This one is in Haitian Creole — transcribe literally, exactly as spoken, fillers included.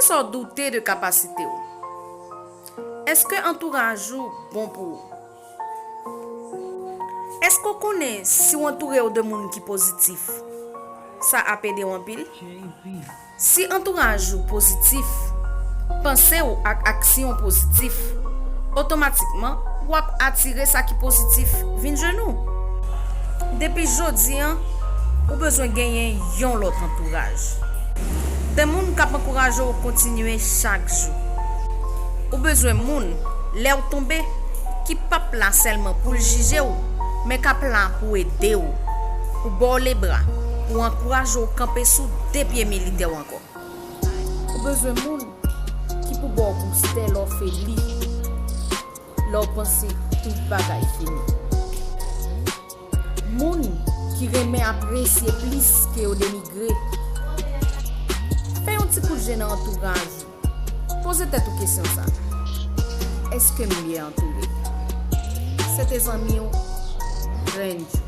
Sa w doute de kapasite w? Èske antouraj ou bon pou ou? Èske w konnen si w antoure w de moun ki pozitif, sa ap ede w anpil? Si antouraj ou pozitif, panse w ak aksyon pozitif, otomatikman w ap atire sa ki pozitif vin jwenn ou. Depi jodi a, ou bezwen genyen yon lòt antouraj. De moun k ap ankouraje w kontinye chak jou. Ou bezwen moun, lè w tonbe, ki p ap la sèlman pou l jije w, men k ap la pou ede w, pou ba w lebra, pou ankouraje w kanpe sou de pye militè w ankò. Ou bezwen moun ki pou ba w boustè lè w febli, lè w panse tout bagay fini. Moun ki renmen apresye plis ke yo denigre. Fè yon ti kout je nan antouraj ou. Poze tèt ou kesyon sa. Èske m byen antoure? Sete zanmi w, grenn ou.